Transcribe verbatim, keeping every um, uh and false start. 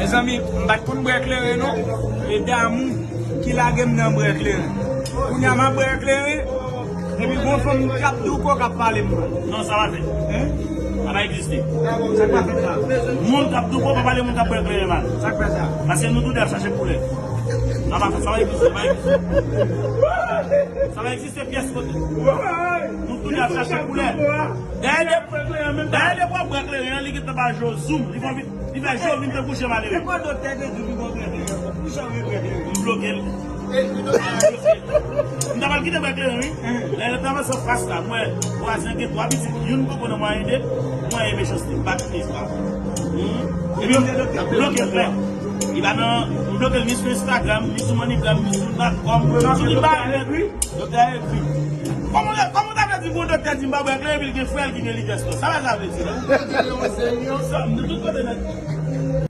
Mezanmi, m pa t konn bwè kleren non. E damou ki lage m nan bwè kleren. Kounye a m ap bwè kleren, epi gon fanm k ap douko k ap pale m. Non, sa pa fèt. Hein? Sa pa egziste. Sa pa fèt la. Moun k ap douko pa pale moun k ap bwè kleren mal. Sa k fè sa? Paske nou tou de ap chache koulè. Sa pa fèt, sa pa egziste, sa pa egziste. Sa pa egziste pyès kote. Nou tou de ap chache koulè. Dèyè de, dèyè de pou ap bwè kleren an, li gentan ba je w zoom. Li fè, li fè je w vin tankou je malere. Se kwa doktè te di pou bwè kleren an? Pou jan w bwè kleren? M bloke l. M ta pral kite bwè kleren, wi. Lè nou t avanse fas la, m wè vwazen gen twa pitit, youn poko nan mwayen de, mwayen mechanste, m pa kite sa. Hmm. Epi m bloke l klè. Li pa nan, m bloke l ni sou Instagram, ni sou MoneyGram, ni sou Natcom, ni sou li pa. Doktè a ekri. Kòman, kòman w ta vle di pou yon doktè di m pa bwè kleren epi l gen frè l ki gen likès la? Sa pa sa vle di la. Sa, m tout kote nèt.